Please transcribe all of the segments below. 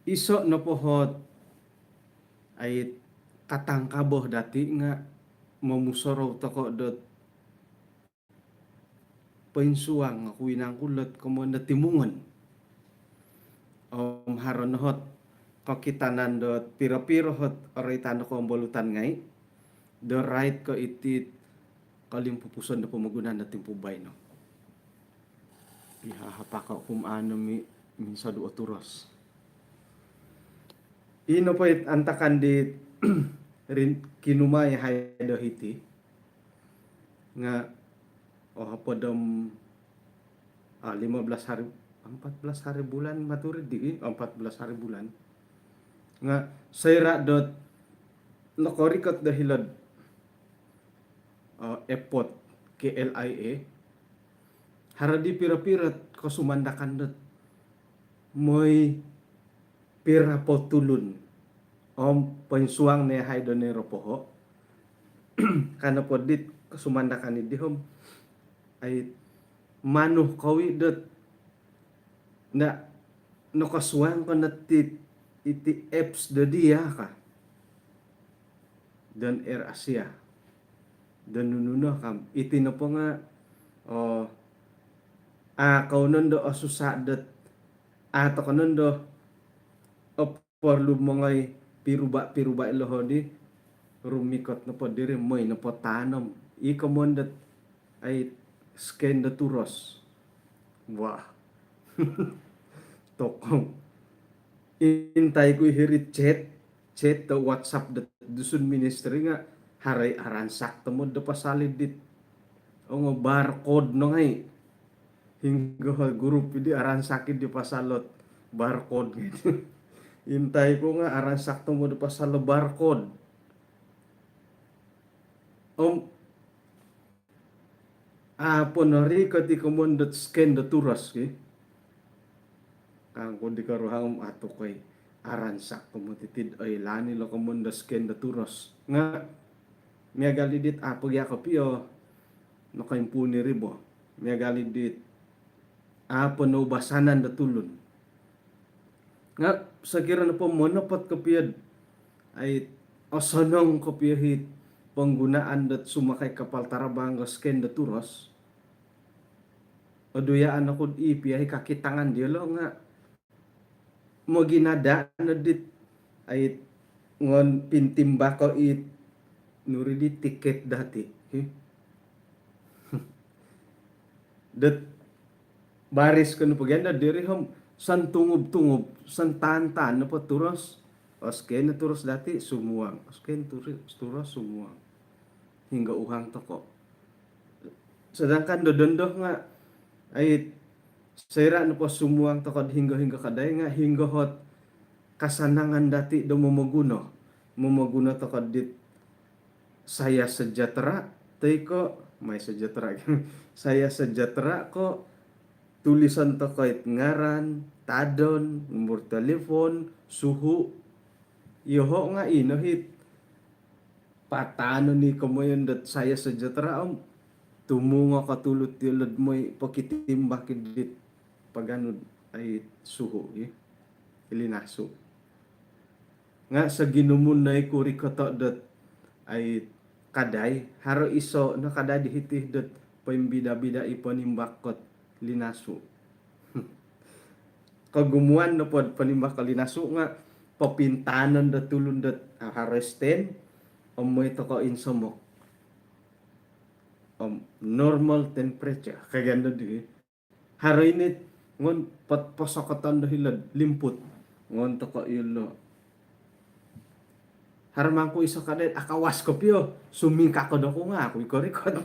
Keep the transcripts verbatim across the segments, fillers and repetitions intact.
iso' nopo hot ai katangkaboh dati' nga' momusorou toko' dot poinsuang oku inangkulot komoyon do timungon. Om haro no hot kokitanan dot piro-piro hot oroitan do koombolutan ngai' do rait ko' iti'd kolimpupuson do pomogunan do timpu baino. Ihahapako' kum anu mi minsodu' o turos. Ino po it antakan di rin- kinumai hai do hiti nga' oh, hopod om, ah, lima belas hari, empat belas hari bulan maturid di, eh, empat belas hari bulan. Nga' soira' dot nokorikot do hilo'd, eh, airport K L I A, haro di piro-piro kosumandakan dot moi piro po tulun om poinsuang no yahai do niro poho'. Ka nopo dit kosumandakan iddi om ai manu kowi' dot nda' nokosuang ko no ti iti apps do diya' ka don AirAsia don nunu no kam. Iti nopo nga', oh, a' kou nondo osusa' dot a' toko nondo oporlu mongoi piruba'-piruba' ilo hodi, rumikot nopo diri moi nopo tanom i komoyon dot ai scan do turos. Wah. Tokong. Intai ku hiri chat, chat do WhatsApp do Dusun Ministry nga' haro i aransak tomod do pasal idit. Ongo barcode no ngai'. Hinggo grup iddi aransak iddi pasal ot barcode ngai'. Intai ku nga' aransak tomod do pasal do barcode. Om a' po norikot i komoyon dot scan do turos ki. Kangku di koruhang om atukoi aransak tomod iti'd oilaan ilo komoyon do scan do turos. Nga' miagal idit a' po gia kopio nokoimpuun iri bo. Miagal idit a' po noubasanan do tulun. Nga' sokiro nopo monopot kopio'd ai osonong kopio hit penggunaan dot sumakai kapal tarabang do scan do turos, oduyaan oku'd i pia hi kakitangan diyolo' nga' moginada' no dit ai ngon pintimbako' it nuri di tiket dati'. Hi. Dot baris ko nopo gia no diri om santungub-tungub, santaan-taan nopo turos. Oscan no turos dati', sumuang. Oscan turi- turos, sumuang. Hinggo uhang toko'. Sedangkan do dondo nga' ai soira' nopo sumuang toko'd hinggo-hinggo kadai nga' hinggo hot kasanangan dati' do momoguno. Momoguno toko' dit Saya Sejahtera toi ko' My Sejahtera. Saya Sejahtera ko' tulisan toko' it ngaran, tadon, numbur telefon, suhu. Iyoho' nga' ino hit pataano ni komoyon dot Saya Sejahtera om tumungok o tulu' tiyolo'd moi pokitimbak idit paganu'd ai suhu gi, linasu'. Nga' soginumun no i ku rikoto' dot ai kadai, haro iso' no kadai di hiti dot poimbida-bida i ponimbak kot linasu'. Kogumuan nopo'd ponimbak kot linasu' nga' popintaanon do tulun dot, ah, haro stand om moi toko' insomok. Om normal temperature. Kagaan do di. Haro i nit ngon pot- posokoton do hilo'd limput. Ngon toko' iyolo'. Haro mangku iso kadai'd akawas kopio. Sumingkakod oku nga' aku i korikot.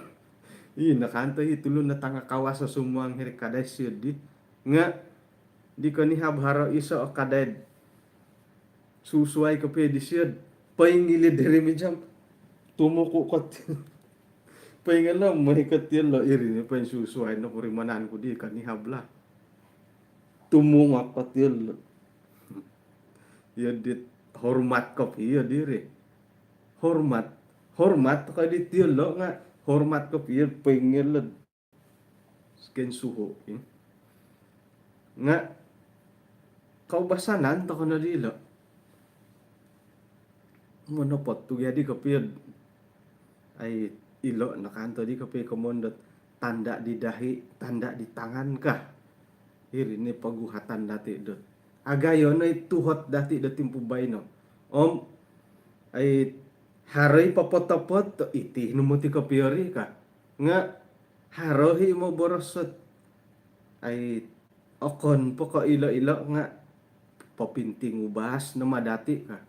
Ii, nakanto i tulun natanga kawas o sumuang hiri kadai siyo'ddi. Nga' di konihab haro iso o kadai'd susuai kopio di siyo'd poingilid hiri mijam. Tumuku' kot. Poingilo moi kot iyolo', iri ni poinsusuai no purimanan ku di konihab lah. Tumungok kot iyolo'. Iyo dit hormat kopio diri. Hormat. Hormat ko dit iyolo' nga' hormat kopio poingilo. Scan suhu, ya. Nga' Kaubasanan tokou no dilo. Monopot tu gia di kopio. Ai, ilo no kanto di kopio komoyon dot tanda di dahi, tanda di tangan kah. Iri ni poguhatan dati dot agayo no i tuhot dati dot timpu baino. Om, ai, haro i popotopot, iti no moti kopio ri kah. Nga haro i moboros dot, ai, okon po ko ilo-ilo nga popintingubas no ma dati kah.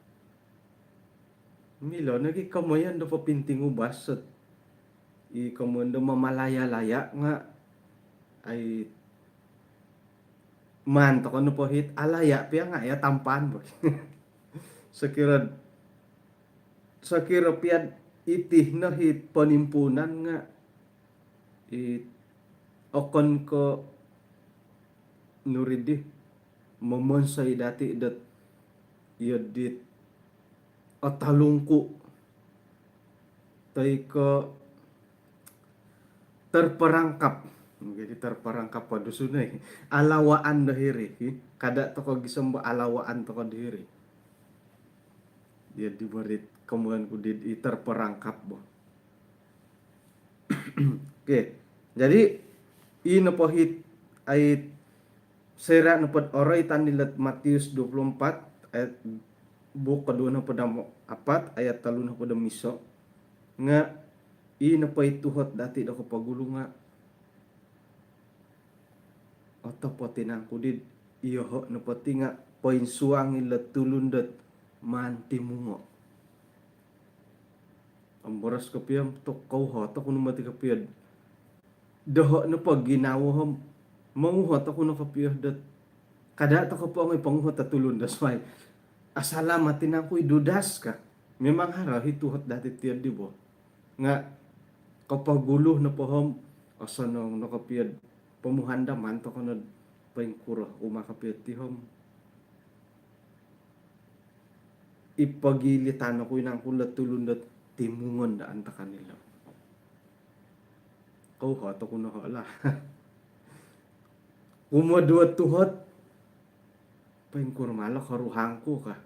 Milo nogi komoyon do popintingubas dot i komoyon do mamalaya-laya nga, ai, maan tokou no pohit alaya pia nga iya tampaan bo. Sokiro, sokiro pia iti no i ponimpuunan nga i okon ko nuridi momonsoi dati dot iyo dit otalungku toi ko terperangkap. Jadi terperangkap po Dusun ai. Alawaan do hiri, hi. Kada tokou gisom bo alawaan tokou do hiri. Dia diberi komoyon ku di, di terperangkap bo. Okey. Jadi, i nopo hiti, ai, soira nopo dot oroitan di lot Matius dua puluh empat, ayat, buuk koduo nohopod om apat, ayat tolu nohopod om iso. Nga, i nopo i tuhot dati do kopogulu nga otopot i nangku di, iyoho nopo ti nga poinsuang ilo tulun dot maan timungo. Om boros kopio tu kouhot oku no moti kopio. Doho nopo ginawo om monguhot oku no kopio dot kada tokou po ongoi ponguhot o tulun do suai. Asalamat i nangku i Dudas kah. Memang haro i tuhot dati tiyo di bo. Nga kopogulu nopo om osonong no kopio pomuhandaman tokou no poingkuro uma kopio ti om i pogilitan oku i nangku lo tulun dot timungon do antakan ilo. Kouhot oku no ho lah. Kumoduo tuhot. Poingkuro ma lo koruhang ku kah.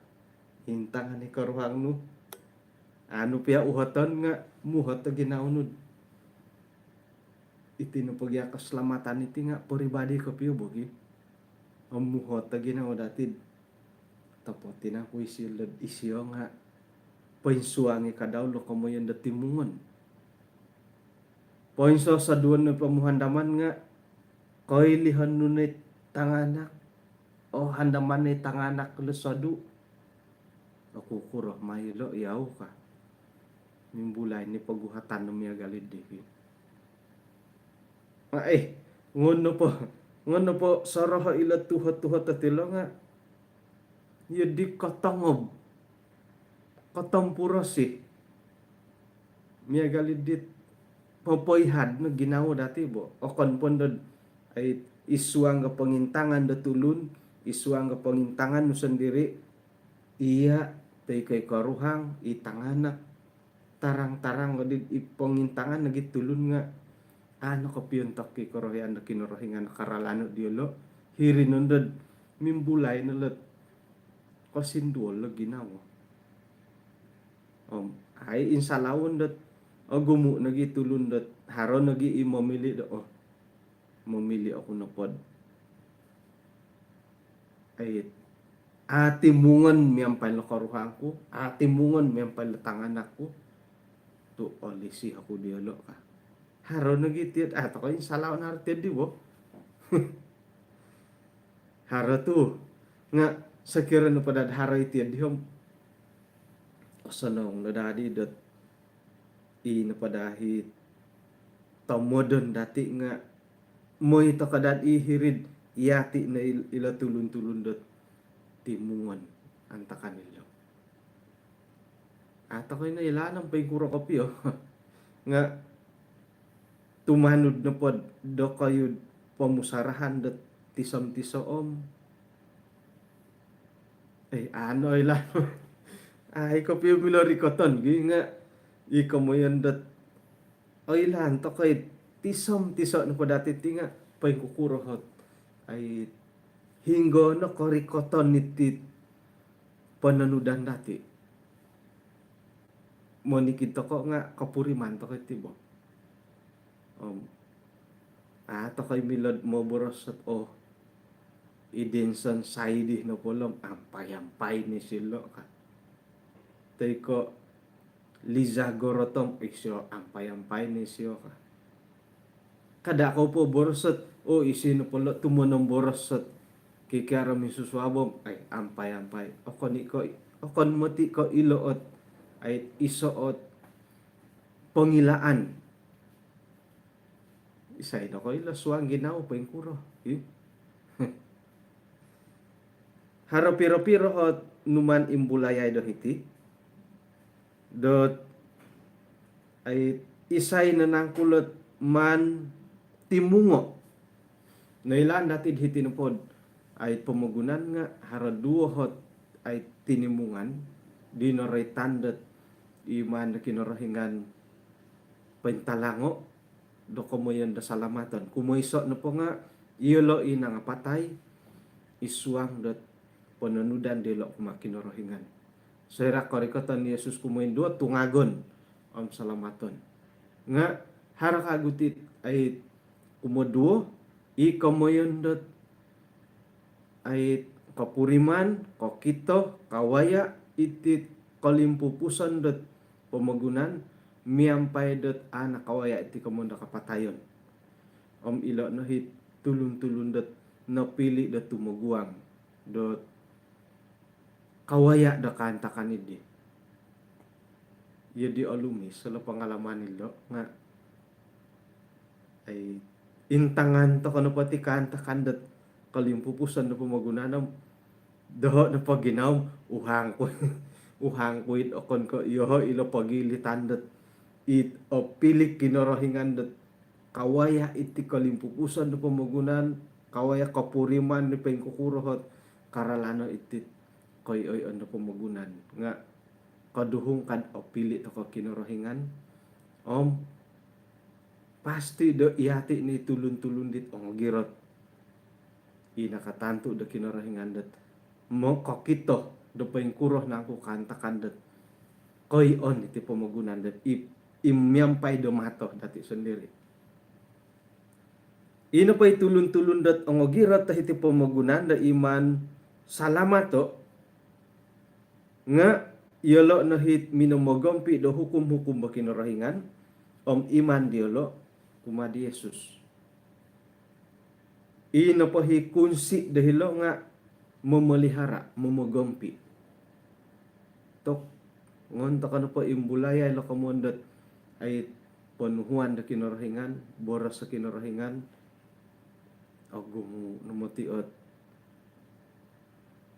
Intangan i koruhang nu. Anu pia uhoton nga muhot o ginawo nu. Iti nopo gia keselamatan iti nga peribadi kopio bo ki. Om muhot o ginawo dati. Otopot i nangku isio dot isio nga poinsuang i kadau lo komoyon do timungon. Poinsosoduon no pomuhandaman nga koilihon nu no i tanganak. Oh, handaman no i tanganak lo sodu. Oku kuro mailo yau kah. Mimbulai ni poguhatan do miagal di ki. Nga, eh, ngono po, ngono po soroho ilo tuhot-tuhot dati lo nga iyo di kotongob. Kotompurosi. Miagal dit popoihad no ginawo dati bo. Okon po dot, ai, id suang do pongintangan do tulun, id suang do pongintangan nu sondiri, iya, toi ko i koruhang, i tanganak, tarang-tarang ko di i pongintangan nogi tulun nga, anu kopio ontok i korohian do Kinorohingan do karalano diolo, hiri no dot mimbulai no lot kosinduol lo ginawo. Om, ai, insalawon dot ogumu nogi tulun dot haro nogi i momili do, oh, momili oku nopo dot, ai, a timungon miampai lo koruhang ku, a timungon miampai lo tanganak ku, tu olisi oku diolo kah. Haro nogi tiyo, ah, tokou insalawon haro tiyo di bo. Haro tu. Nga sokiro nopo dot haro i tiyo di om osonong no dati dot i nopo dot i tomodon dati nga moi tokou dot i hiri dot yati no il-, ilo tulun-tulun dot timungon antakan ilo. Atau ko ino ilaan om poingkuro kopio. Nga tumanud nopo dokoyu pomusarahan dot tiso-tiso om, eh, anu ilaan. Ai, kopio milo rikoton gi nga i komoyon dot oilaan tokou i tiso-tiso nopo dati ti nga poingkukuro hot, ai, hinggo no korikoton iti pononudan dati. Monikid toko nga kopuriman toko iti bo. Om a toko i milo do moboros dot, oh, i Denson Saidi nopo lo om ampai-ampai no isio ka. Toi ko Liza Gorot om isio ampai-ampai no isio ka. Kada kou po boros dot, oh, isio nopo lo tumonom boros dot kikiaro minsusuab om, ai, ampai-ampai. Okon i ko, okon moti ko ilo ot, ai, iso ot pongilaan. Isai no ko ilo suang ginawo poingkuro. Ih. Haro piro-piro ot numaan imbulayai do hiti. Dot, ai, isai no nangku lot maan timungo. Noilaan dati do hiti nopo do, ai, pomogunan nga haro duo ot, ai, tinimungan di noroitan dot i maan do Kinorohingan pointalango do komoyon do salamaton. Kumoiso nopo nga iyolo i nangapatai id suang dot pononudan diolo kumaa Kinorohingan. Soira korikoton Yesus kumoinduo, tungagon om salamaton. Nga haro kagu ti, ai, kumoduo, i komoyon dot, ai, kopuriman, kokito, kawaya iti kolimpupuson dot pomogunan miampai dot a nakawaya iti komoyon do kapatayon. Om ilo no i tulun-tulun dot nopili do tumoguang dot kawaya do kaantakan idi. Iyo di olumis ilo pengalaman ilo nga, ai, intangan toko nopo ti kaantakan dot kolimpupuson do pomogunan om doho nopo ginawo om uhang ku, uhang ku it okon ko iyoho ilo pogilitan dot it opili Kinorohingan dot kawaya iti kolimpupuson do pomogunan, kawaya kopuriman di poingkukuro ot karalano iti koiyoon do pomogunan. Nga koduhung kad opili toko Kinorohingan, om pasti do iyati no i tulun-tulun dit ongogirot i nakatantu do Kinorohingan dot mokokito do poingkuro nangku kaantakan dot koiyoon iti pomogunan dot i, i miampai do mato dati sondiri. Ino po i tulun-tulun dot ongogirot do hiti pomogunan do i maan salamato nga iyolo no it minomogompi do hukum-hukum do Kinorohingan om iman diolo kumaa di Yesus. I nopo i kunsi do hilo nga memelihara, momogompi. Tok, ngon toko nopo imbulayai ilo komoyon dot, ai, ponuhuan do Kinorohingan, boros do Kinorohingan, ogumu no moti ot.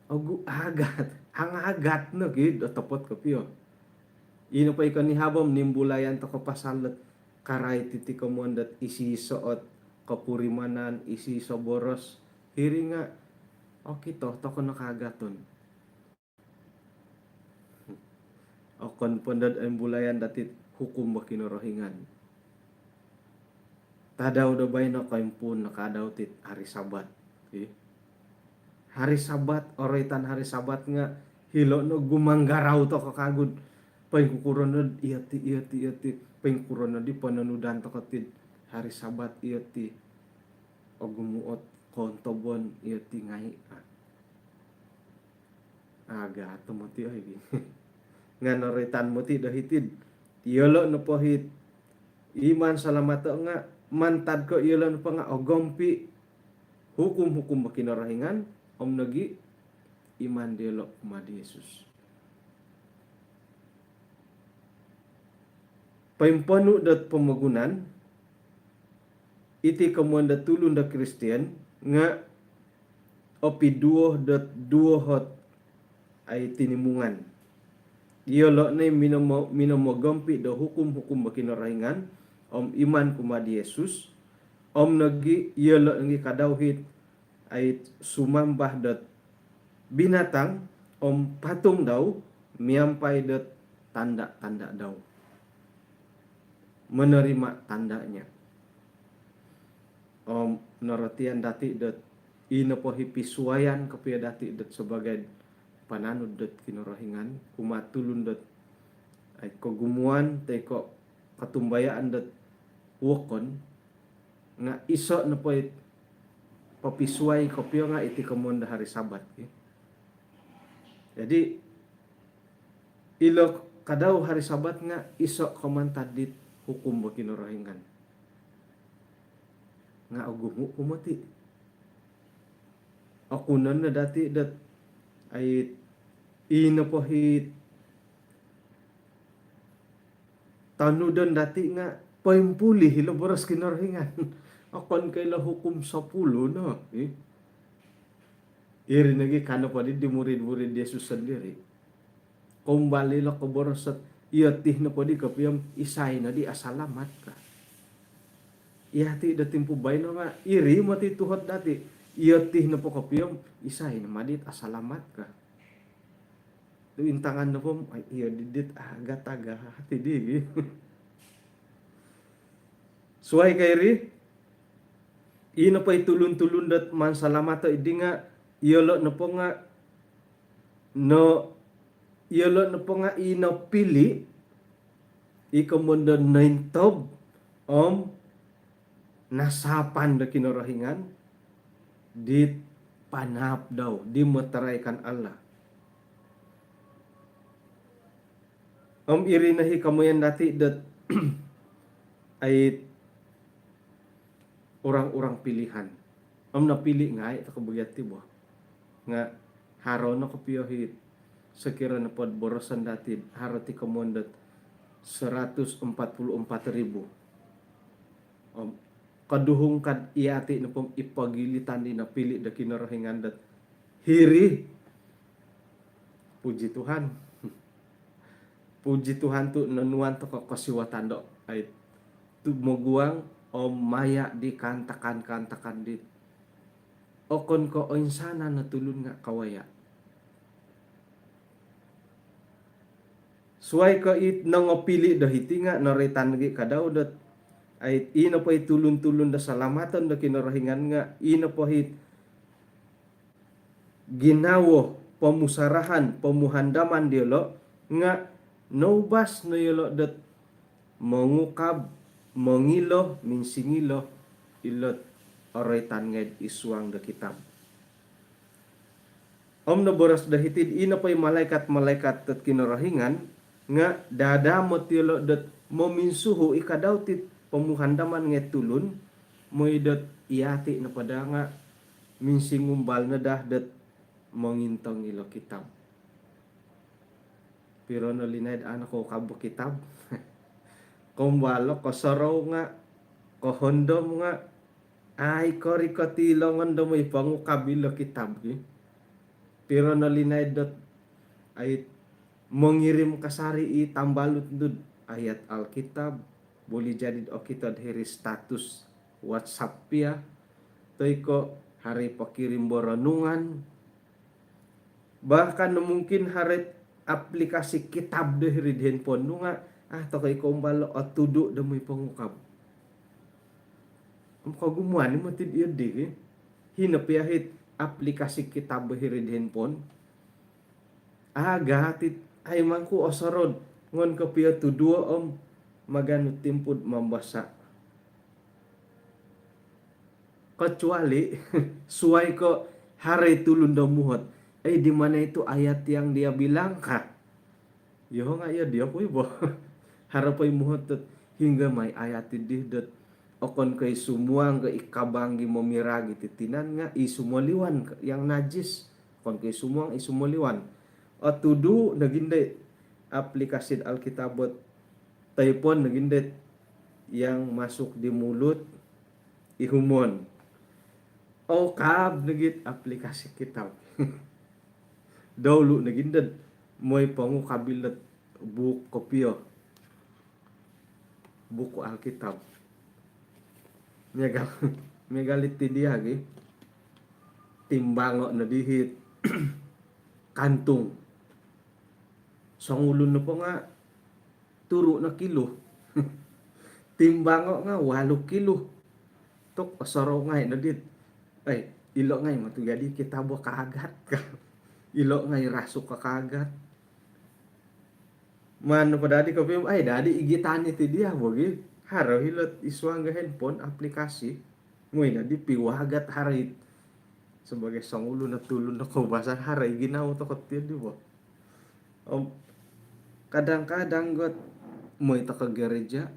Ogu agat, angagat no ki, do otopot kopio. Ino po i konihab om nimbulayan toko pasal dot karai titi komoyon dot isoiso ot kopurimanan, isoiso boros. Hiri nga okito toko no kaagaton. Okon po dot imbulayan dati hukum do Kinorohingan. Tadau do baino koimpuun no kaadau ti hari Sabat. Ih. Hari Sabat, oroitan hari Sabat nga hilo no gumanggarau toko kagu do poingkukuro no iyo ti, iyo ti, iyo ti, poingkukuro no di pononudan toko ti hari Sabat iyo ti. Ogumu ot koontobon iyo ti ngai. Ah. Agat no moti, oi. Nga noroitan moti do hiti do iyolo nopo it iman salamato nga mantad ko iyolo nopo nga ogompi hukum-hukum do Kinorohingan om nogi iman diolo kumaa di Yesus. Poimponu dot pomogunan, iti komoyon do tulun do Kristian nga opiduo dot duo ot, ai, tinimungan. Iyolo no i minomo-, minomogompi do hukum-hukum do Kinorohingan om iman kumaa di Yesus, om nogi iyolo nogi kaadau it, ai, sumambah dot binatang om patung dau miampai dot tanda-tanda dau. Menerima tandanya. Om norotian dati dot i nopo hi pisuayan kopio dati dot sabaagi pananud dot Kinorohingan kumaa tulun dot ai kogumuan toi ko kotumbayaan dot wokon, nga iso nopo i popisuai kopio nga iti komoyon do hari Sabat, ki. Jadi, ilo kadau hari Sabat nga iso ko mantad dit hukum do Kinorohingan. Nga ogumu ku moti. Okunon no dati dot ai i nopo hi tanudon dati nga poimpuli ilo boros Kinorohingan. Okon ko ilo hukum sepuluh no, eh. Iri nogi ka nopo di, di murid-murid Yesus sendiri. Koumbal ilo koboros dot, iyo ti nopo di kopio om isai no di asalamat ka. Iya ti do timpu baino nga iri moti tuhot dati. Iyo ti nopo kopio om isai no ma dit asalamat ka. Tu intangan nopo om, ai, iyo di dit agat-agat ti di. Suai ko iri, i nopo i tulun-tulun dot mansalamato di nga, iyolo nopo nga, no, iyolo nopo nga i nopili, i komoyon do nointob om nasapan do Kinorohingan di panaap dau, di meteraikan Allah. Om iri no hi komoyon dati dot ai orang-orang pilihan. Om nopili ngai toko bagia ti bo. Nga haro no kopio hi, sokiro nopo do boroson dati, haro ti komoyon dot seratus empat puluh empat ribu. Om koduhung kad iya ti nopo om i pogilitan di nopili do Kinorohingan dot hiri. Puji Tuhan. Puji Tuhan tu nonuan toko kosiwatan do ai tumoguang om maya di kaantakan-kaantakan di okon ko oinsanan o tulun nga kawaya. Suai ko i nongopili do hiti nga noroitan nogi kadau dot ai i nopo i tulun-tulun do salamaton do Kinorohingan nga i nopo hi ginawo pomusarahan, pomuhandaman diolo nga noubas no yolo dot mongukab, mongilo, minsingilo ilo oroitan ngai id suang do kitab. Om noboros do hiti, i nopo i malaikat-malaikat dot Kinorohingan nga dadamot yolo dot mominsuhu i kadau ti pomuhandaman ngai tulun, moi dot iya ti nopo daa nga minsingumbal no daa dot mongintong ilo kitab. Piro no linaid a nokoukab o kitab. Koumbal o kosorou nga, kohondom nga, ai korikot i longon do moi pongukab ilo kitab, ki. Piro no linaid dot ai mongirim kasari i tambalut dot ayat Alkitab, boleh jadi okito do hiri status WhatsApp pia, toi ko haro pokirim do renungan, bahkan mungkin haro aplikasi kitab do hiri id handphone nu nga, ah, toko i koumbal o otudu do moi pongukab. Om kogumuan i moti iyo di, ki. Hino pia hit aplikasi kitab do hiri id handphone. Agat it ai mangku osorou do ngon kopio tuduo om maganu timpu do mambasa. Kecuali suai ko haro i tulun do muhot, "Eh, di mana itu ayat yang dia bilang?" ka. Yoho nga iyo dio poi bo. Haro poi muhot dot hinggo mai ayat dii dot okon ko i sumuang ko i kabang di momiragi ti tinan nga i sumoliwan ko yang najis. Okon ko i sumuang, i sumoliwan. Otudu nogi ndo aplikasi Alkitab dot taipon nogi ndo yang masuk di mulut ihumon. Oukab nogi aplikasi kitab. Daulu nogi ndo moi pongukab ilo buuk kopio. Buku Alkitab. Miagal, miagal iti dia gi. Timbango no dihit kantung. Songulun nopo nga turu no kilo. Timbango nga walu kilo. Tu osorou ngai no dit. Ai, ilo ngai matu jadi kitab kaagat ka. Ilo ngai rasuk kaagat. Maan nopo dadi kopio, ai, dadi igitan iti dia bogi. Haro ilo id suang ga handphone aplikasi. Moi dadi piwagat haro it. Sebagai songulun o tulun do koubasan, haro i ginawo toko ti di bo. Om kadang-kadang got moi toko gereja,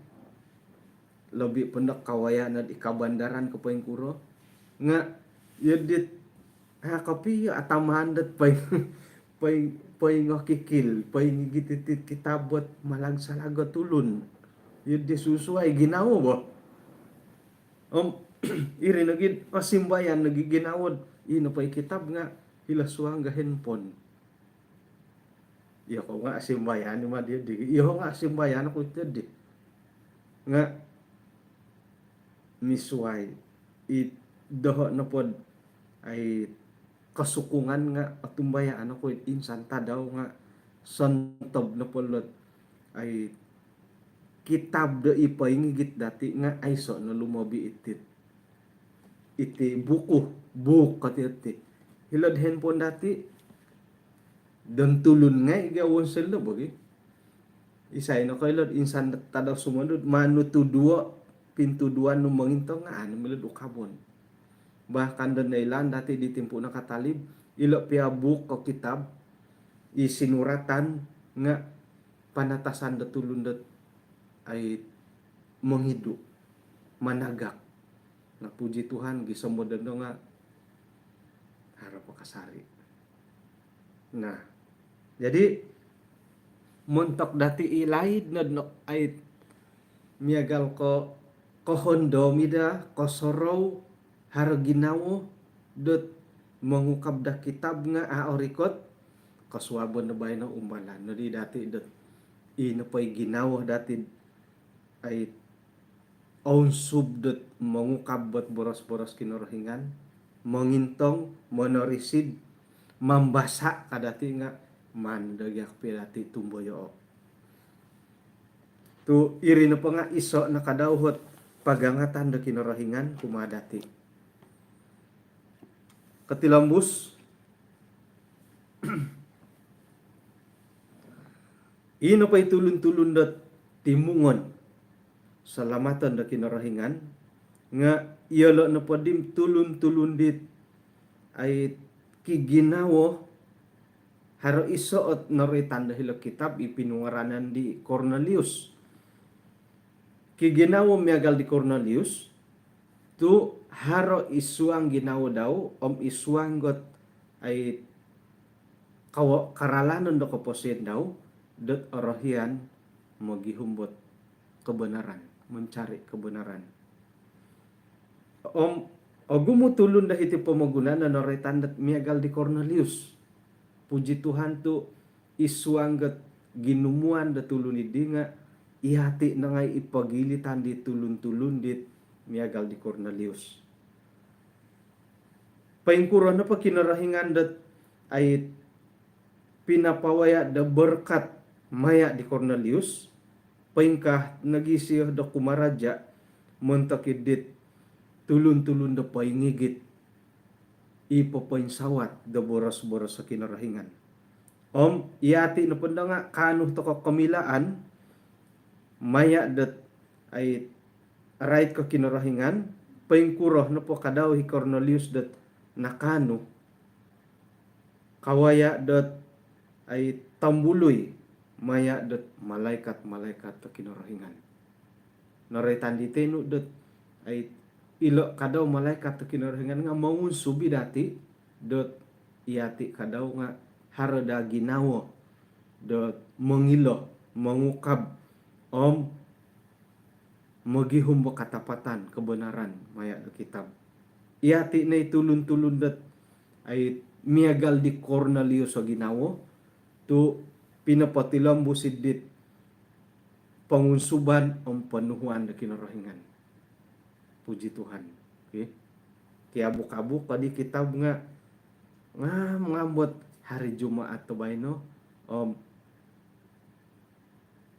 lobi po ndo kawaya nod i kabandaran ko poingkuro. Nga iyo dit, ha, kopio atamaan dot poing, poing, poingokikil, poingigit iti kitab ot malagsa lago tulun. Iyo di susuai ginawo bo. Om iri nogi, osimbayan nogi ginawo. Ino po i kitab nga hilo suang ga handphone. Iyo ko nga osimbayan i ma dia di. Iyo nga osimbayan oku iti di. Nga misuai i doho nopod ai kosukungan nga otumbayaan oku insan tadau nga sontob nopo lot ai kitab do i poingigit dati nga aiso no lumobi iti, iti buku, buuk kati iti. Hilo'd handphone dati, don tulun ngai ga wonsel do bogi. Isai no koilo'd insan tadau sumondut, manu tuduo, pintuduan nu mongintong nga anu milo'd ukabon. Bahkan don noilaan dati di timpu nakatalib, ilo pia buuk ko kitab, i sinuratan nga panatasan do tulun dot ai mongidu, managak. Nah, puji Tuhan, gisom do dondo nga haro po kasari. Nah, jadi montok dati i laid nod nok ai miagal ko kohondom ida, kosorou, haro ginawo dot mongukab da kitab nga a orikot, kosuabon do baino umbalan nodi dati dot ino po i ginawo dati ai ounsub dot mongukab bot boros-boros Kinorohingan, mongintong, monorisid, mambasa ka dati nga maan do giak pia dati tumboyoo. Tu iri nopo nga iso no kadau ot pagangatan do Kinorohingan kumaa dati. Kotilombus, ino po i tulun-tulun dot timungon salamaton do Kinorohingan nga iyolo nopo di tulun-tulun dit ai kiginawo, haro iso ot noroitan do hilo kitab i pinungaranan di Kornelius. Kiginawo miagal di Kornelius, tu haro id suang ginawo dau, om id suang got ai kawo-, karalanon do koposion dau, dot orohian mogihum bot kebenaran, mencari kebenaran. Om ogumu tulun do hiti pomogunan no noroitan dot miagal di Kornelius. Puji Tuhan tu id suang got ginumuan do tulun idi nga iyati no ngai i pogilitan di tulun-tulun dit miagal di Kornelius. Poingkuro nopo Kinorohingan dot ai pinapawaya do berkat maya di Kornelius, poingkaa nogi isio do kumaraja montok id dit tulun-tulun do poingigit i popoinsawat do boros-boros o Kinorohingan. Om iyati nopo ndo nga kaanu toko komilaan maya dot ai rait ko Kinorohingan, poingkuro nopo kadau i Kornelius dot nakaanu, kawaya dot ai tombului maya dot malaikat-malaikat do Kinorohingan. Noroitan di tinu dot ai ilo kadau malaikat do Kinorohingan nga mongunsub i dati dot iyati kadau nga haro da ginawo dot mongilo, mongukab, om mogihum bo katapatan, kebenaran maya do kitab. Iyati no i tulun-tulun dot ai miagal di Kornelius o ginawo, tu pinopotilombus id dit pongunsuban om ponuhuan do Kinorohingan. Puji Tuhan. Okey. Kiabuk-abuk ko di kitab nga ngam-ngam bot hari Jumaat do baino, om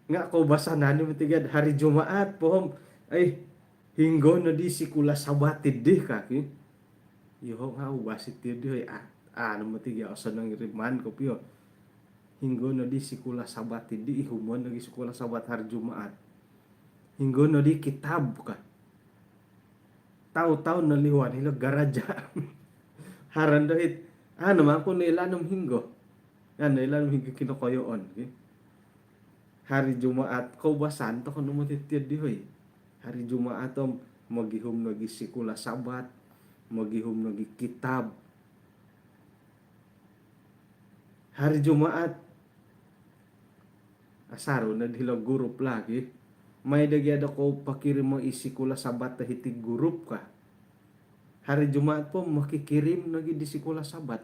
nga koubasanan i moti gia hari Jumaat po om, ai, hinggo no di sikula Sabat di ka ki. Iyoho' nga' ubas iti di, oi, a' no moti gia osonong iri maan kopio. Hinggo nodi sikul Sabat di, ihumon nogi sikul Sabat hari Jumaat. Hinggo nodi kitab ka. Tau-tau nolihuan hilo garaja. Haro ndo it, a' no maan ku noilaan om hinggo. A' noilaan om hinggo kinokoyoon, ki. Hari Jumaat koubasan toko no moti tiyo di, oi. Hari Jumaat om mogihum nogi sikul Sabat, mogihum nogi kitab. Hari Jumaat, asaru nodi hilo grup lagi. Mai do gia dokou pokirimo i sikul Sabat do hiti grup ka. Hari Jumaat po mokikirim nogi di sikul Sabat.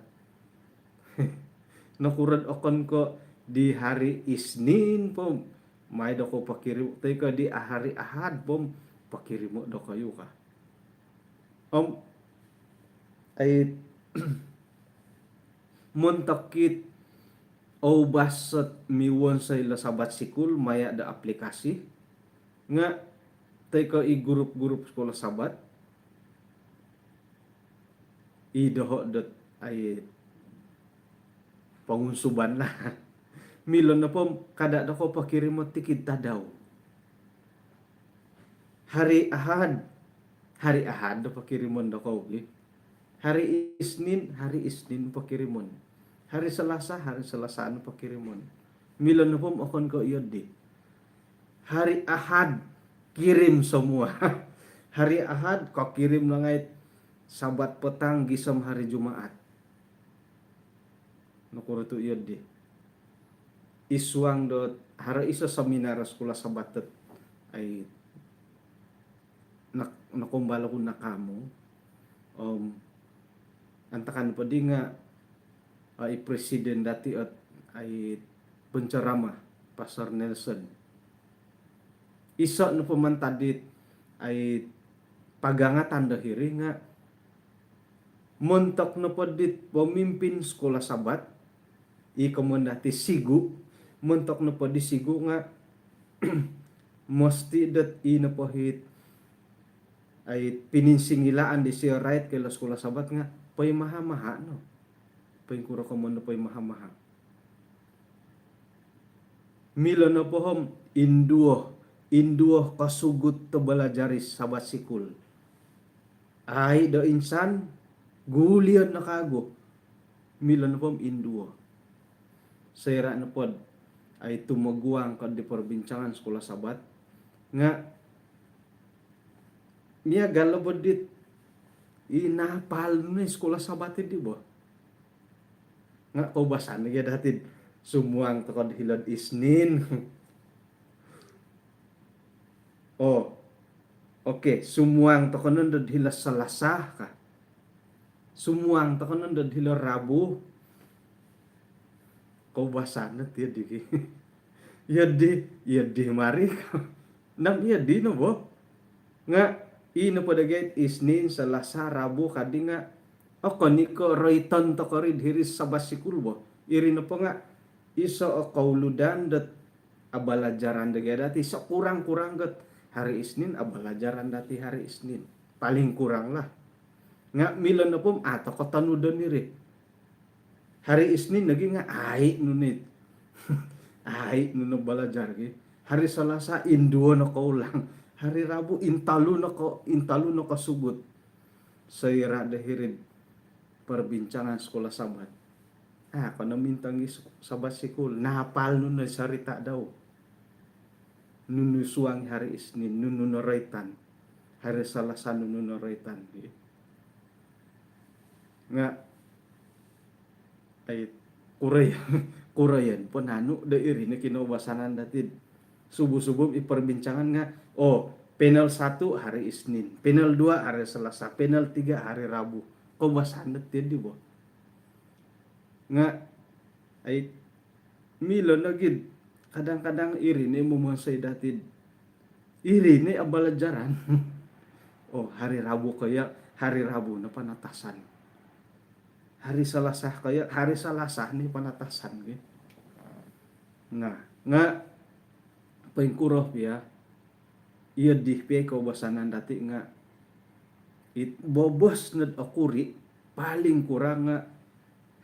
Nokuro do okon ko di hari Isnin po mai dokou pokirim, toi ko di hari Ahad po pokirimo dokoyu ka. Om, ai, montok it oubas ot miwonsoi lo Sabat sikul maya do aplikasi, nga' toi ko i grup-grup sikul Sabat, i doho' dot, ai, pongunsuban lah. Milo nopo om kada' dokou pokirimo tikid tadau. Hari Ahad, hari Ahad do pokirimon dokou, ki. Hari Isnin, hari Isnin pokirimon. Hari Selasa, hari Selasa no pokirimon. Milo nopo om okon ko iyo di. Hari Ahad, kirim semua. Hari Ahad, kokirim no ngai' Sabat petang gisom hari Jumaat. Nokuro tu iyo di. Id suang dot haro iso seminar sikul Sabat dot, ai, nak-, nakambal oku nakamu. Om, antakan po di nga', ai, presiden dati ot, ai, penceramah, Pastor Nelson. Iso nopo mantad dit, ai, pagangatan do hiri nga' montok nopo dit pemimpin sikul Sabat, i komoyon dati sigu, montok nopo di sigu nga' mesti dot i nopo it, ai, pininsingilaan disio rait ko ilo sikul Sabat nga' poimaha-maha no. Poingkuro komoyon do poimaha-maha. Milo nopo om induo, induo kosugut do balajar id Sabat sikul. Ai do insan, gulion no kagu. Milo nopo om induo. Soira' nopo dot, ai, tumoguang ko di perbincangan sikul Sabat, nga' miagal no bo dit, i, nahapal nu i sikul Sabat di bo. Nga' koubasan nogi dati dot sumuang toko do hilo'd Isnin. Oh, okey, sumuang toko nondo do hilo Selasa ka. Sumuang toko nondo do hilo Rabu. Koubasan no tiyo di, ki. Iyo di, iyo di mari ka. Nam iyo di no bo. Nga' i nopo do gia it Isnin, Selasa, Rabu ka di nga' okon i ko roiton toko ri hiri'd Sabat sikul bo. Iri nopo nga' iso o kouludan dot abalajaran do gia dati, sekurang-kurang ot hari Isnin, abalajaran dati hari Isnin. Paling kurang lah. Nga' milo nopo om a' toko tonudon iri. Hari Isnin nogi nga' ai' nunu it. Ai' nunu balajar gi. Hari Selasa induo no koulang. Hari Rabu intolu no ko, intolu no kosugut. Soira' do hiri'd perbincangan sikul Sabat. A' ko no mintong i sik-, Sabat sikul. Nahapal nunu i sarita' dau. Nunu suang hari Isnin, nunu noroitan. Hari Selasa nunu noroitan. Nga', ai, kuroyon, kuroyon po nanu do iri no kinoubasanan dati dot subuh-subuh i perbincangan nga', oh, panel satu hari Isnin, panel dua hari Selasa, panel tiga hari Rabu. Koubasan no tiyo di bo. Nga', ai, milo nogi dot kadang-kadang iri no i momonsoi dati dot iri no i abalajaran. Oh, hari Rabu ko iyo, hari Rabu no panatasan. Hari Selasa ko iyo, hari Selasa no panatasan, ki. Nah, nga' poingkuro pia, iyo di pia i koubasanan dati nga' it bobos nod okuri', paling kurang nga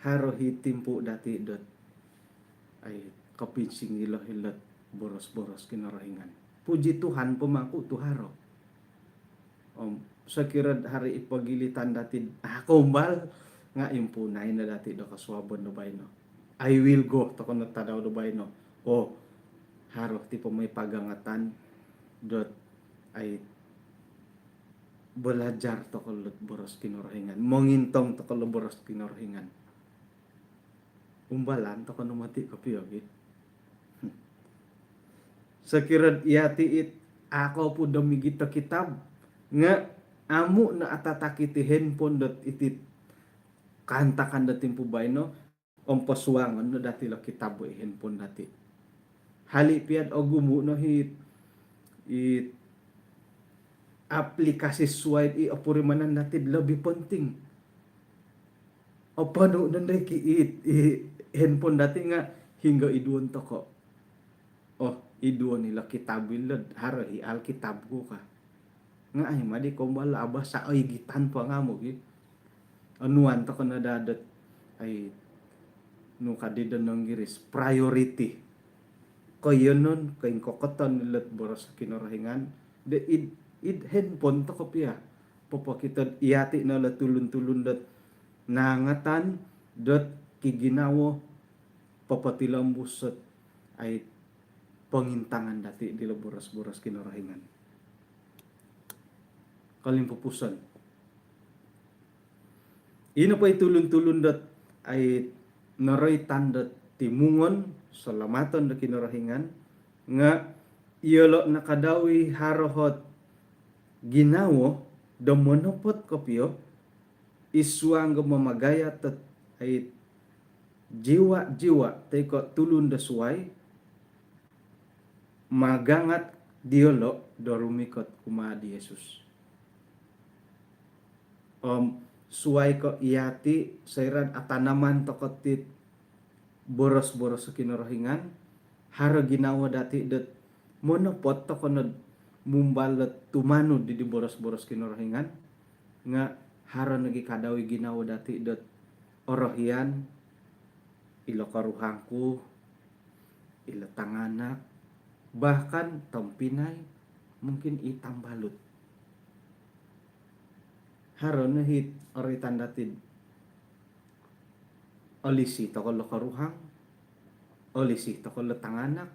haro i timpu dati dot ai kopinsingilo ilo'd boros-boros Kinorohingan. Puji Tuhan po mangku tu haro. Om sokiro haro i pogilitan dati, ah, koumbal nga impuunai no dati do kosuabon do baino. I will go toko no tadau do baino. Oh, haro ti po moi pagangatan dot ai belajar toko lo'd boros Kinorohingan, mongintong toko lo'd boros Kinorohingan. Umbalan toko no moti kopio gi. Sokiro yati it ako po do migit do kitab nga amu no atatak iti handphone dot iti kaantakan do timpu baino, om posuangon no dati lo kitab i handphone dati. Hali pia dot ogumu no i, i aplikasi suai i opurimanan dati lobi penting. Oponu nondo i ki i, i handphone dati nga hinggo iduon toko. Oh, iduon ilo kitab ilo, haro i Alkitab ku ka. Nga ai madi koumbal abasa oi gitan po nga amu gi. Onuan toko no daa dot ai nu kadi do Inggiris, priority. Koiyonon, koingkokoton ilo'd boros Kinorohingan do id, id handphone toko pia. Popokito yati no lo tulun-tulun dot naangatan dot kiginawo popotilombus dot ai pongintangan dati dilo boros-boros Kinorohingan. Kolimpupuson. Ino po i tulun-tulun dot ai noroitan dot timungon solamaton do Kinorohingan nga iyolo nakadau i haro ot ginawo do monopot kopio id suang do mamagayat dot ai jiwa-jiwa toi ko tulun do suai magangat diolo do rumikot kumaa di Yesus. Om suai ko yati soira dot atanaman toko tit boros-boros Kinorohingan, haro ginawo dati dot monopot toko nod mumbal dot tumanud di, di boros-boros Kinorohingan, nga haro nogi kadau i ginawo dati dot orohian ilo koruhang ku, ilo tanganak, bahkan tompinai, mungkin i tambalut. Haro no it oroitan dati dot olisi toko lo koruhang, olisi toko lo tanganak,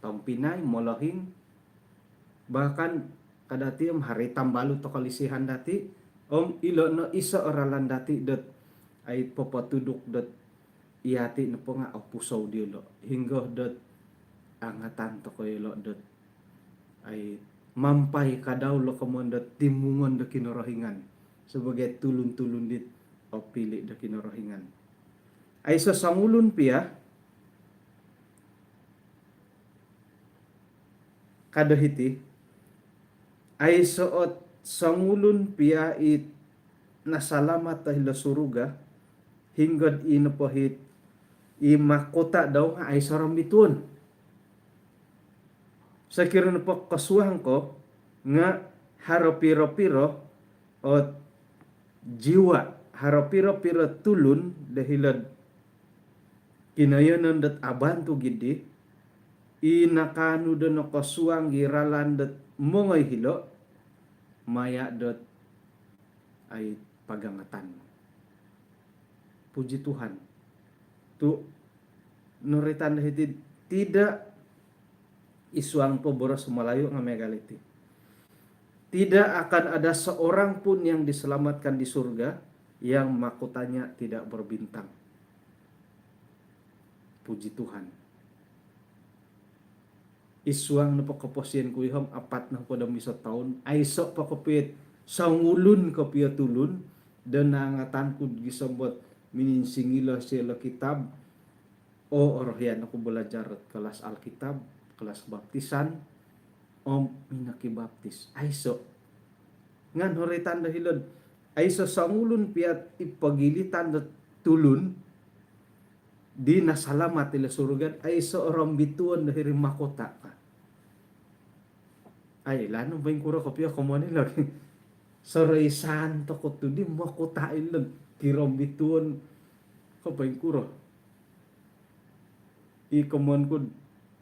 tompinai, molohing, bahkan kadati om haro i tambalut toko lisihan dati, om ilo no iso o ralan dati dot ai popotuduk dot yati nopo nga opusou diolo. Hinggo dot angatan toko ilo dot ai mampai kadau lo komoyon dot timungon do Kinorohingan sebagai tulun-tulun dit opili do Kinorohingan. Aiso songulun pia ka do hiti, aiso ot songulun pia i nasalamat do hilo suruga, hinggo dot i nopo it i mahkota dau nga aiso rombituon. Sokiro nopo kosuang ko nga haro piro-piro ot jiwa, haro piro-piro tulun do hilo kinoyonon dot abantug dii, i nakaanu do nokosuang i ralan dot mongoi hilo maya dot ai pagangatan. Puji Tuhan. Tu noroitan do hiti, tidak, id suang po boros Melayu nga miagal diti. Tidak akan ada seorang pun yang diselamatkan di surga yang mahkotanya tidak berbintang. Puji Tuhan. Id suang nopo koposion ku ihom apat nohopod om iso toun, aiso po kopio songulun kopio tulun do naangatan ku gisom dot mininsingilo silo kitab, o orohian oku belajar kelas Alkitab, kelas baptisan, om minokibaptis. Aiso. Nga noroitan do hilo dot aiso songulun pia i pogilitan do tulun di nasalamat ilo suruga, aiso rombituon do hiri mahkota ka. Ai, lanu poingkuro kopio komoyon ilo. Soroisan toko tu di mahkota ilo. kirombituon ko poingkuro. I komoyon ku,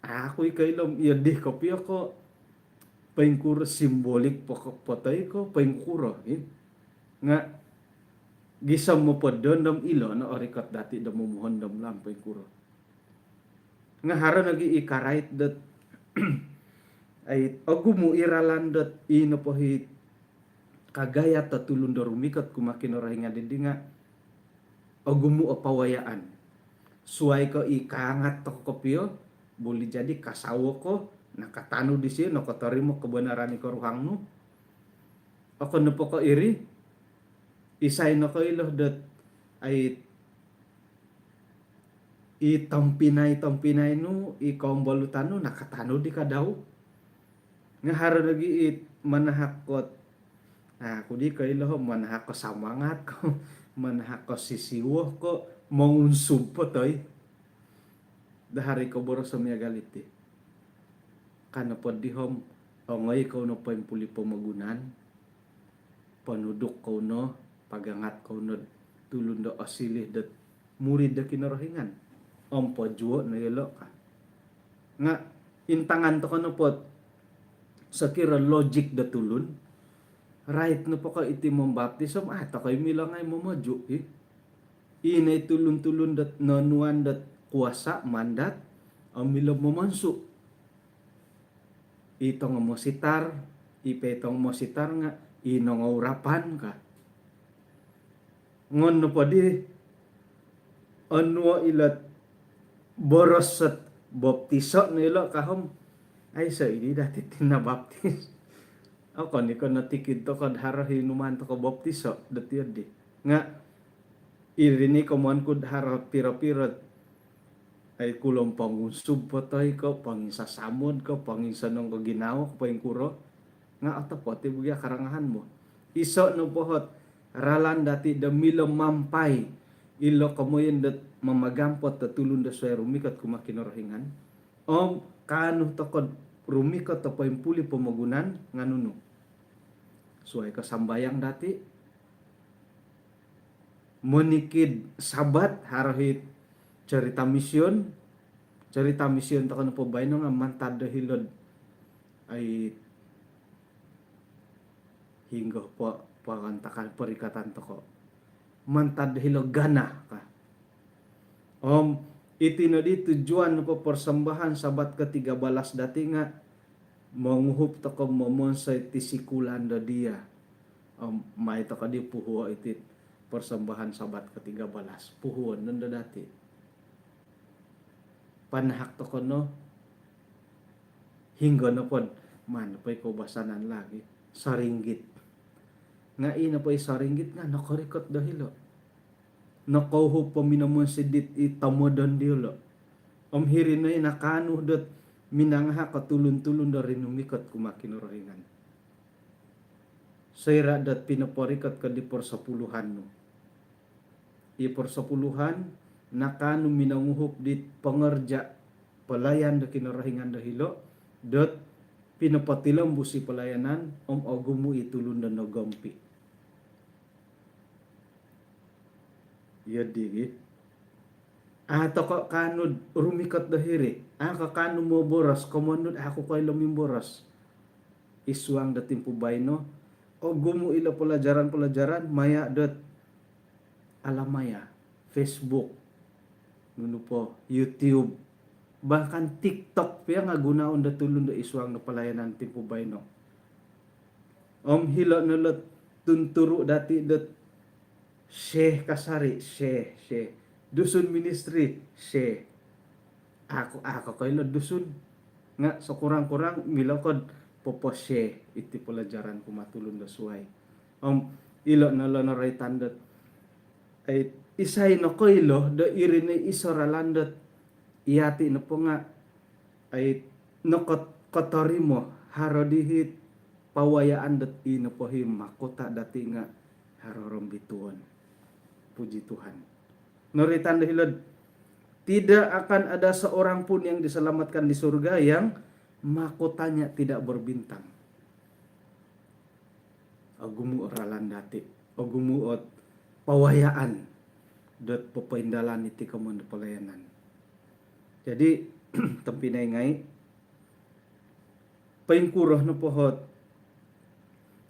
aku i koilo om iyo di kopio ko poingkuro, simbolik po ko, po toi ko poingkuro, i. Nga gisom nopo do om ilo no orikot dati do momohondom om poingkuro. Nga haro nogi i karait dot, ai, ogumu i ralan dot i nopo i kagayat o tulun do rumikot kumaa Kinorohingan diri nga ogumu o pawayaan. Suai ko i kaangat toko kopio, boleh jadi kasawo ko, nakatanud disio, nokotorimo kebenaran i koruhang nu. Okon nopo ko iri, isai nokoilo dot, ai, i tompinai-tompinai nu, i kombolutan nu, nakatanud di kadau. Nga haro nogi i manahak ko, aku di koilo, manahak ko samangat ko, manahak ko sisiwo ko, mongunsub po toi. Dahari ko boros o miagal iti. Ka nopo di om, ongoi kou no poimpuli pomogunan, ponuduk kou no, pagangat kou no tulun do osiliu dot murid do Kinorohingan. Om pojuo no yolo ka. Nga intangan toko nopo sokiro logik do tulun, rait nopo ko iti mombaptis om, ah, toko i milo ngai momoju, i. I no i tulun-tulun dot nonuan dot kuasa, mandat, om milo momonsu. I tongo mositar, i po i tongo mositar nga i nongourapan ka. Ngon nopo di onuo ilo boros dot baptiso no ilo ka om, aiso i di dati ti nabaptis. Okon i ko notikid toko do haro i numaan toko baptiso dot iyo di. Nga iri no i komoyon ku do haro piro-piro, ai, kulo om pongunsub po toi ko, ponginsasamod ko, ponginsonong ko ginawo ko poingkuro, nga otopot i bo gia karangahan mu. Iso nopo ot ralan dati do milo mampai ilo komoyon dot mamagampot do tulun do suai rumikot kumaa Kinorohingan. Om kaanu toko do rumikot do poimpuli pomogunan nga nunu? Suai ko sambayang dati, monikid Sabat, haro i cerita mision. Cerita mision toko nopo baino nga mantad do hilo'd, ai, hinggo po, pagantakan perikatan toko. Mantad do hilo Ghana ka. Om iti no di tujuan nopo persembahan Sabat ketiga belas dati nga monguhup toko momonsoi ti sikulan do dia. Om mai toko di puhuo iti persembahan Sabat ketiga belas. Puhuon nondo dati. Panahak toko no, hinggo nopo do, maan nopo i koubasanan lagi, soringgit. Nga i nopo i soringgit nga nokorikot do hilo. Nokouhup po minomonsi dit i tomodon diolo. Om hiri no i nakaanu dot minangahak o tulun-tulun do rinumikot kumaa Kinorohingan. Soira dot pinoporikot ko di persepuluhan nu. I persepuluhan nakaanu minonguhup di pengerja pelayan do Kinorohingan do hilo, dot pinopotilombus i pelayanan, om ogumu i tulun do nogompi. Iyo di gi. A toko kaanu do rumikot do hiri. A ko kaanu moboros, komoyon nu do aku koilo mimboros. I suang do timpu baino, ogumu ilo pelajaran-pelajaran maya dot alamaya, Facebook, nunu po, YouTube, bahkan TikTok pia nga gunoon do tulun do i suang do pelayanan timpu baino. Om hilo no ilo tunturu dati dot share kasari, share, share. Dusun Ministry, share. Aku, aku koilo Dusun. Nga sekurang-kurang milo ko do popo-share iti pelajaran kumaa tulun do suai. Om ilo no ilo noroitan dot, ai, isai nokoilo do iri no i iso ralan dot yati nopo nga, ai, nokot-, kotorimo haro diti pawayaan dot i nopo i mahkota dati nga haro rombituon. Puji Tuhan. Noroitan do hilo do, tidak akan ada seorang pun yang diselamatkan di surga yang mahkotanya tidak berbintang. Ogumu o ralan dati, ogumu o pawayaan dot popoindalan iti komoyon do palayanan. Jadi, tompinai ngai, poingkuro nopo ot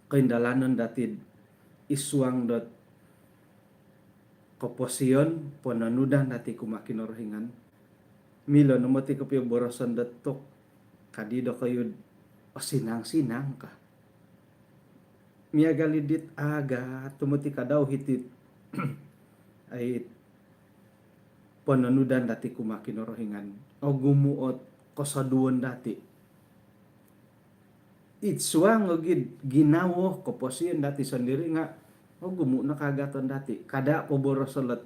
koindalanon dati id suang dot koposion, pononudan dati kumaa Kinorohingan, milo no moti kopio boroson dot tok kadi dokoyu'd osinang-sinang ka. Miagal i dit agat tomod i kadau hiti'd ai pononudan dati kumaa Kinorohingan. Ogumu ot kosoduon dati. Id suang ogi'd ginawo koposion dati sondiri nga ogumu no kaagaton dati. Kada poboroso lot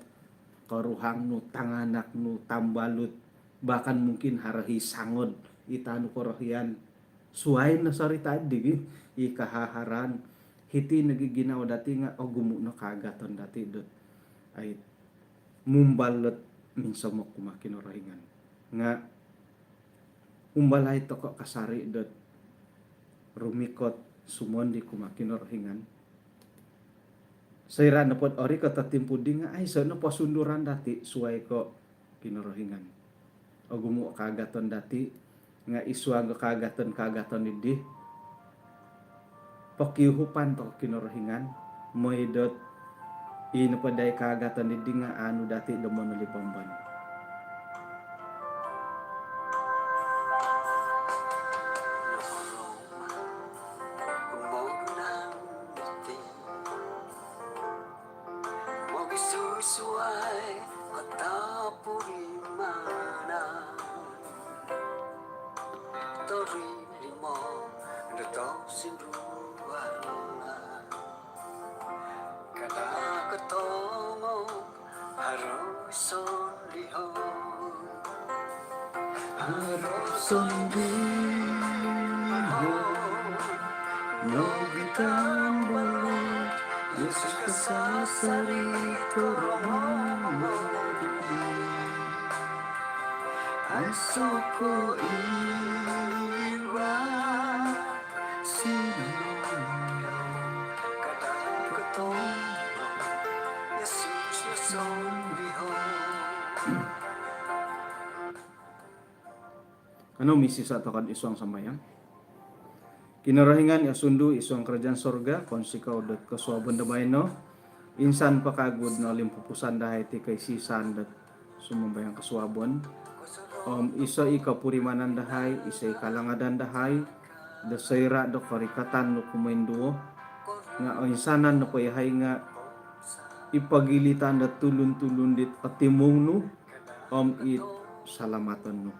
koruhang nu, tanganak nu, tambalut, bahkan mungkin haro hi sangod i tanu korohian. Suai no sorita digi i kahaharan. Hiti nogi ginawo dati nga ogumu no kaagaton dati dot ai mumbal dot minsomok kumaa Kinorohingan. Nga umbalai toko kasari dot rumikot sumondi kumaa Kinorohingan. Soira nopo dot orikot o timpu di nga aiso no posunduran dati suai ko Kinorohingan. Ogumu kaagaton dati nga id suang kaagaton-kaagaton dii pokiuhupan toko Kinorohingan, moi dot i nopo dai kaagaton dii nga aanu dati do monolipomban. Mogisusuai katapurimanan, torimo do tosindualan. Kada kotongok haro sondihon. Haro sondihon nogi tambalut, Yesus kasasari koromon. Aiso ko iwat sinondihon. Kada kotongok Yesus sondihon. Kanou misisa tokou id suang sambayang. Kinorohingan i osundu id suang karajaan sorga, kounsikou dot kosuabon do baino. Insan po kagu dot nolimpupusan dahai ti koisisaan dot sumambayang kosuabon. Om iso i kopurimanan dahai, iso i kalangadan dahai do soira do korikatan nu kumoinduo nga oinsanan nopo yahai nga i pogilitan do tulun-tulun dit otimung nu om i salamaton nu.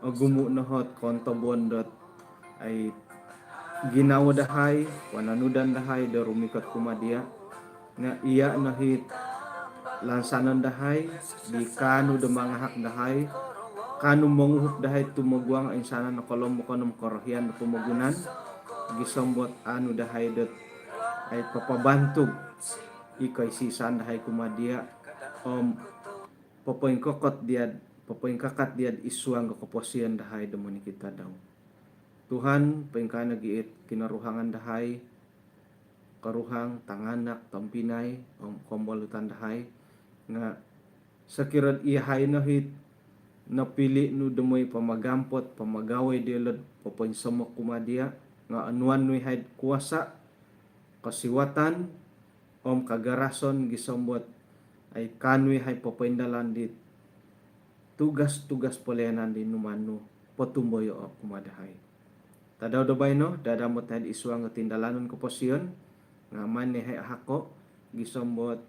Ogumu no ot kontobon dot ai ginawo dahai, pononudan dahai do rumikot kumaa dia. Nga iya no it lansanon dahai di kaanu do mangahak dahai, kaanu monguhup dahai tumoguang oinsanan o kolomokon om korohian do pomogunan, gisom dot aanu dahai dot ai papabantug i koisisaan dahai kumaa dia om popoingkokot dia, popoingkakat dia id suang do koposion dahai do monikid tadau. Tuhan, poingkaa nogi it kinoruhangan dahai, koruhang, tanganak, tompinai om kombolutan dahai, nga sokiro dot iyahai no it nopili nu do moi pamagampot, pamagawoi diolo do popoinsomok kumaa dia, nga onuan nu iyahai do kuasa, kosiwatan om kagarason gisom dot ai kaanu iyahai popoindalan di tugas-tugas pelayanan di numaan nu potumboyoo kumaa dahai. Tadau do baino, dadamot dahai id suang do tindalanon koposion, nga maan iyahai ahako gisom dot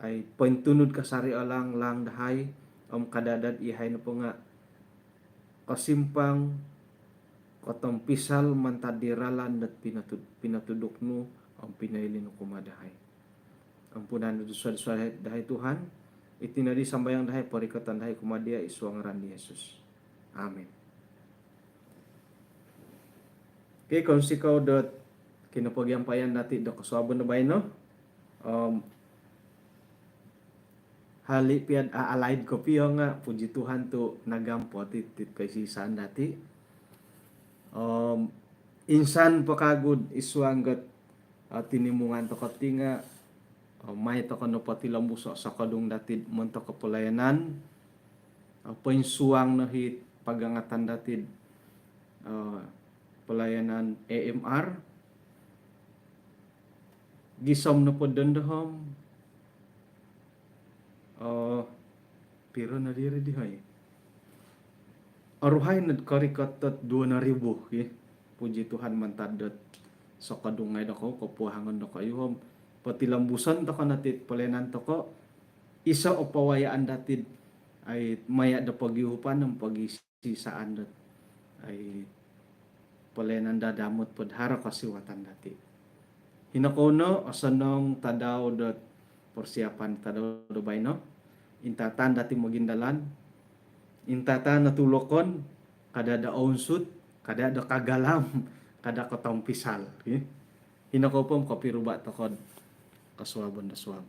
ai pointunud kasari o laang-laang dahai om kada dot iyahai nopo nga kosimpang, kotompisal mantad di ralan dot pinotud-, pinotuduk nu om pinoili nu kumaa dahai. Ampunan do dusa-dusa dahai Tuhan. Iti no di sambayang dahai, porikoton dahai kumaa dia id suang ngaran di Yesus. Amin. Okey, kounsikou dot kinopogiampayan dati do kosuabon do baino. Om hali pia dot alaid kopio nga puji Tuhan tu nagampot it, it koisisaan dati. Om insan po kagu dot id suang dot, ah, tinimungan tokou ti nga, Mai toko no potilombuso sokodung dati'd montok pelayanan, poinsuang no hi pagangatan dati'd pelayanan A M R. Gisom nopo dondo om, piro no diri dihai? Oruhai nod korikot dot duo noribu, ki. Puji Tuhan, mantad dot sokodung ngai dokoyu, kopuawangon dokoyu om potilombuson toko no ti pelayanan toko. Iso o pawayaan dati'd ai maya do pogiuhupan om pogisisaan dot ai pelayanan dadamot pod haro kosiwatan dati. Hino kou no, osonong tadau dot persiapan tadau do baino. Intatan dati mogindalan, intatan no tulokon, kada do ounsut, kada do kagalam, kada kotompisal, ki. Hino kou po om kopiruba toko'd kosuabon do suab.